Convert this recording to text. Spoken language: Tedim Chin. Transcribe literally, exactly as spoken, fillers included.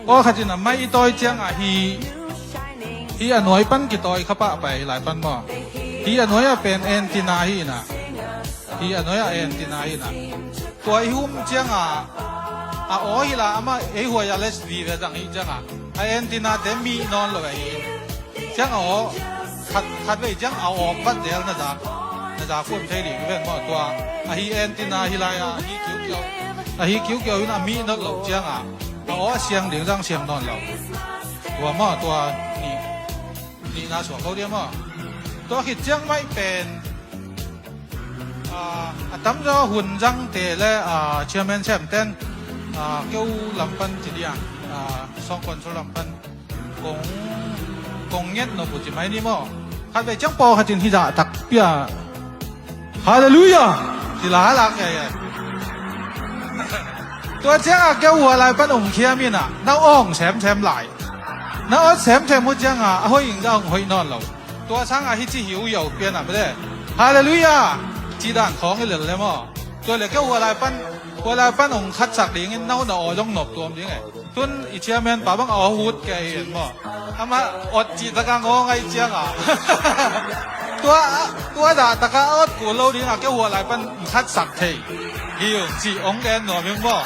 Aw khatin a mai i tawi ciangah hi, hi a nuai pan kitawi kha pah pai lai pan maw? Hi a nuai ah pen antenna hi inah. Hi a nuai ah antenna hi inah. Tua i hum ciangah a aw hi la amah ei huai a les vive dang hi ciangah a antenna te mih nawn lo ahi. Ciangah aw khat, khat vei ciang a aw vat del na za, na za kuam thei ding ven maw? Tua ahi antenna hi lai a ahi kiukiau, ahi kiukiau in a mih nawn lo ciangah a aw a siang ding zang siang nawn lo. Tua maw tua nih, nihna suak ko dia maw? Tua khit ciang mai pen a, a tamzaw hun zangte le a, chairman semten a, keu lam pan ci dia a, song control lam pan kong, kong nget nop uh ci mai ni maw? Khat vei ciang pawl khatin hi zah takpi a Halleluiah! Ci la lak ngai ngai. Tua ciangah keu hua lai pan ong khiam inah na awng semsem lai. Na awt semsem uh ciangah a hoih ing zah ong hoih nawn lo. Tua sangah hi ci hi uh yau pianah mede. Halleluiah! Ci dan khawng i lel le maw? Tua le keu hua lai pan, hua lai pan ong khatsak dingin na awt na aw zong nop tuam ding e. Tun i chairman pa bang a aw hut kei in maw? Amah awt cih takah ngaw ngai ciangah tua, tua dah takah a awt kul lo dingah keu hua lai pan khatsak thei hi ung cih ong en nuam ing maw?